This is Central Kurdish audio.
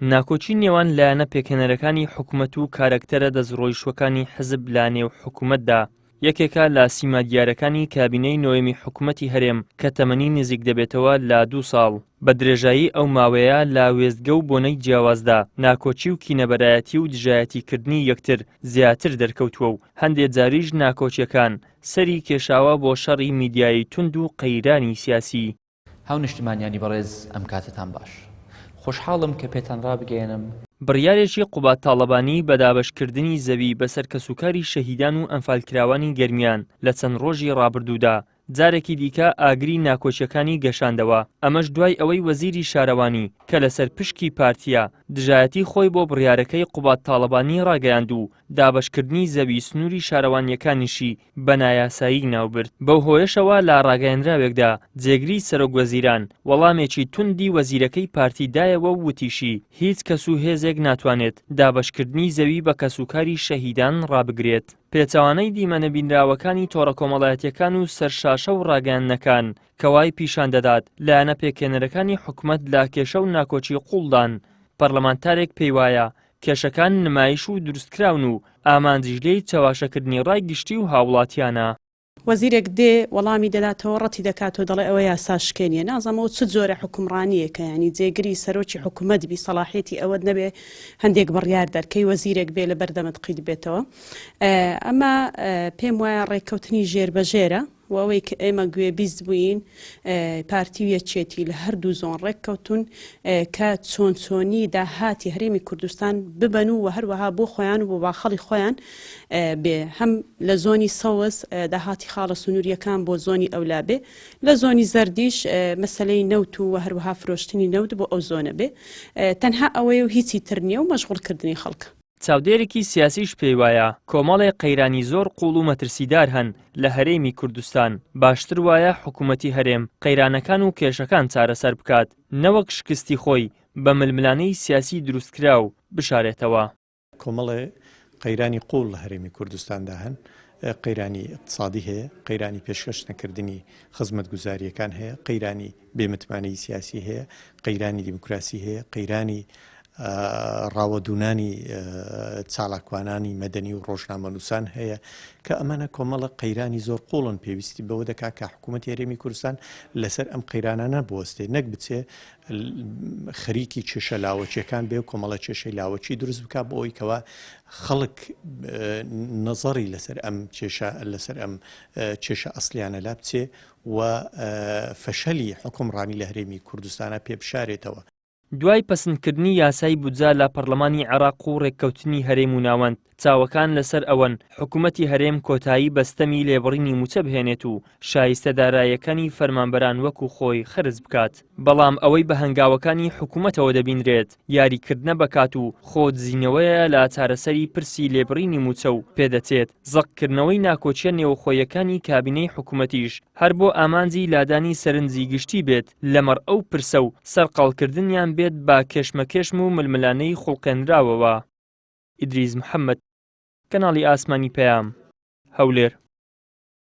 ناکۆکی نێوان لایەنە پێکهێنەرەکانی حکومەت و کارەکتەرە دەستڕۆیشتووەکانی حزب لە نێو حکومەتدا، یەکێکە لە سیما دیارەکانی کابینەی نۆیەمی حکومەتی هەرێم کە تەمەنی نزیک دەبێتەوە لە دوو ساڵ. بە درێژایی ئەو ماوەیە لە وێستگە و بۆنەی جیاوازدا ناکۆکی و کینەبەرایەتی و دژایەتیکردنی یەکتر زیاتر دەرکەوتووە و هەندێ جاریش ناکۆکیەکان سەری کێشاوە بۆ شەڕی میدیایی توند و قەیرانی سیاسی. هاونیشتمانیانی بەڕێز ئەم کاتەتان باش. خۆشحاڵم کە پێتان ڕابگەیەنم. بڕیارێکی قوباد تاڵەبانی بە دابەشکردنی زەوی بەسەر کەسوکاری شەهیدان و ئەنفالکراوانی گەرمیان لە چەند ڕۆژی ڕابردوودا جارێکی دیکە ئاگری ناکۆکیەکانی گەشاندەوە، ئەمەش دوای ئەوەی وەزیری شارەوانی کە لەسەر پشکی پارتیە دژایەتی خۆی بۆ بڕیارەکەی قوباد تاڵەبانی ڕاگەیاند و دابەشکردنی زەوی سنووری شارەوانییەکانیشی بە نایاسایی ناوبرد. بەو هۆیەشەوە لە ڕاگەیەنراوێکدا جێگری سەرۆک وەزیران وەڵامێکی توندی وەزیرەکەی پارتی دایەوە و وتیشی، هیچ کەس و هێزێک ناتوانێت دابەشکردنی زەوی بە کەسوکاری شەهیدان ڕابگرێت. پێچەوانەی دیمەنە بینراوەکانی تۆڕە کۆمەڵایەتییەکان و سەر شاشە و ڕاگەیاندنەکان کە وای پیشان دەدات لایەنە پێکهێنەرەکانی حکومەت لە کێشە و ناکۆکی قووڵدان، پەرلەمانتارێک پێیوایە کێشەکان نمایش و دروستکراون و ئامانجیش لێی چەواشەکردنی ڕای گشتی و هاوڵاتیانە. وەزیرێک دێ وەڵامی دەداتەوە ڕەتی دەکاتەوە دەڵێ ئەوە یاسا شکێنیە نازانم ئەوە چ جۆرە حوکمڕانیەکە یانی جێگری سەرۆکی حکومەت بی سەڵاحیەتی ئەوەت نەبێ هەندێک بڕیار دەرکەی وەزیرێک بێ لە بەردەمت قیت بێتەوە ئەمە پێم وایە ڕێککەوتنی ژێر بەژێرە و ئەوەی کە ئێمە گوێبیست بووین پارتی و یەکێتی لە هەردوو زۆن ڕێککەوتوون کە چۆن چۆنی داهاتی هەرێمی کوردستان ببەن و هەروەها بۆ خۆیان و بۆ باخەڵی خۆیان بێ هەم لە زۆنی سەوز داهاتی خاڵە سنووریەکان بۆ زۆنی ئەولا بێ لە زۆنی زەردیش مەسلەی نەوت و هەروەها فرۆشتنی نەوت بۆ ئەو زۆنە بێ تەنها ئەوەیە و هیچی تر نییە و مەشغوڵکردنی خەڵکە. چاودێرێکی سیاسیش پێیوایە، کۆمەڵێک قەیرانی زۆر قووڵ و مەترسیدار هەن لە هەرێمی کوردستان، باشتر وایە حکومەتی هەرێم قەیرانەکان و کێشەکان چارەسەر بکات، نەوەک شکستی خۆی بە ململانێی سیاسی دروستکراو بشارێتەوە. کۆمەڵێ قەیرانی قووڵ لە هەرێمی کوردستاندا هەن، قەیرانی ئیقتسادی هەیە، قەیرانی پێشکەش نەکردنی خزمەتگوزارییەکان هەیە، قەیرانی بێ متمانەیی سیاسی هەیە، قەیرانی دیموکراسی هەیە، قەیرانی ڕاوەدوونانی چالاکوانانی مەدەنی و ڕۆژنامەنووسان هەیە کە ئەمانە کۆمەڵە قەیرانی زۆر قوڵن پێویستی بەوە دەکات کە حکوومەتی هەرێمی کوردستان لەسەر ئەم قەیرانانە بوەستێ نەک بچێ خەریکی کێشە لاوەکیەکان بێ و کۆمەڵە کێشەی لاوەکی دروست بک بۆ ئەوی کەوا خەڵک نەزەڕی لەسەر ئەم کێشە لەسەر ئەم کێشە ئەسلیانە لا بچێ و فەشەلی حوکمڕانی لە هەرێمی کوردستانا پێ بشارێتەوە. دوای پەسندکردنی یاسای بودجە لە پەرلەمانی عێراق و رێککەوتنی هەرێم و ناوەند، چاوەکان لەسەر ئەوەن حکومەتی هەرێم کۆتایی بە ستەمی لێبڕینی مووچە بهێنێت و شایستە داراییەکانی فەرمانبەران وەکو خۆی خەرج بکات. بەڵام ئەوەی بە هەنگاوەکانی حکومەتەوە دەبینرێت، یاریکردنە بە کات و خۆدزینەوەیە لە چارەسەری پرسی لێبڕینی مووچە و پێدەچێت زەقکردنەوەی ناکۆکییە نێوخۆییەکانی کابینەی حکومەتیش هەر بۆ ئامانجی لادانی سەرنجی گشتی بێت لەمەڕ ئەو پرسە و سەرقاڵکردنیان بێت بە کێشمەکێشم و ململانێی خوڵقێنراوەوە. ئیدریس محەمەد، کەناڵی ئاسمانی پەیام، هەولێر.